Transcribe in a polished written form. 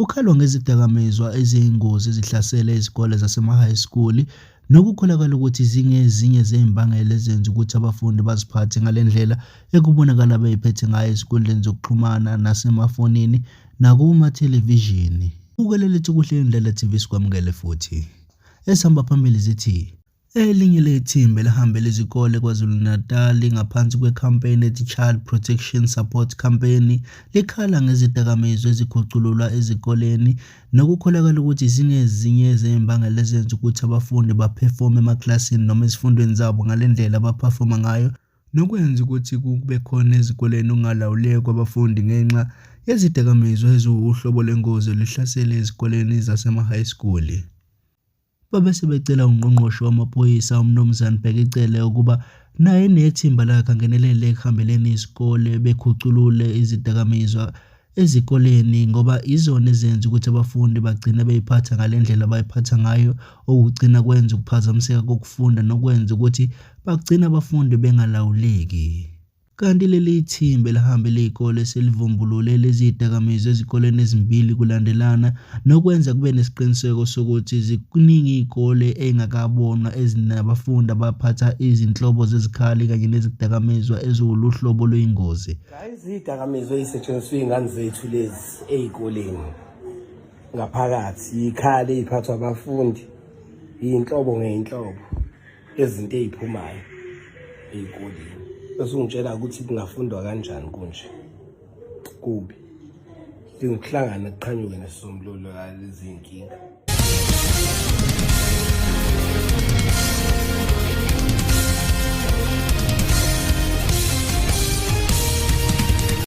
Kukhalwa ngezidakamizwa eziyingozi ezihlasele izikole zasema-high school nokukholakala ukuthi zingezinye zezimbangela ezenza ukuthi abafundi baziphathe ngale ndlela ekubonakala beyiphethe ngayo ezinkundleni zokuxhumana nasemafonini nakumathelevishini. Bukela lethi kuhle Indlela TV sikwamukele futhi. Esihamba phambili zithi Elinye lethimba elihambele izikole KwaZulu-Natal ngaphansi kwekhampeyini ethi Child Protection Support Campaign likhala ngezidakamizwa ezikhucululwa ezikoleni nokukholakala ukuthi zingezinye zezimbangela ezenza ukuthi abafundi baphefome emakilasini noma ezifundweni zabo ngale ndlela abaphefoma ngayo nokwenza ukuthi kube khona ezikoleni ukungalawuleki kwabafundi ngenxa yezidakamizwa eziwuhlobo lwengozi oluhlasele ezikoleni zasema-high school. Babe sebecela uNgqongqoshe wamaPhoyisa uMnumzane Bheki Cele ukuba naye nethimba lakhe angenelele ekuhambeleni izikole bekhuculule izidakamizwa ezikoleni ngoba izona ezenza ukuthi abafundi bagcine beyiphatha ngale ndlela abayiphatha ngayo okugcina kwenza ukuphazamiseka kokufunda nokwenza ukuthi bagcine abafundi bengalawuleki. Kanti leli thimba elihambele izikole selivumbulule lezi zidakamizwa ezikoleni ezimbili kulandelana, nokwenza kube nesiqiniseko sokuthi ziningi izikole ezingakabonwa ezinabafundi abaphatha izinhlobo zezikhali kanye nezidakamizwa eziwuluhlobo oluyingozi. Guys, izidakamizwa ezisetshenziswa iy'ngane zethu lezi ey'koleni ngaphakathi, yikhali ey'phathwa abafundi, yiy'nhlobo ngey'nhlobo. Ezinto ey'phumayo ey'koleni bese ungitshela ukuthi kungafundwa kanjani kunje kubi. Dinga ukuhlangana kuqhanyuke nesisombululo lezi nkinga.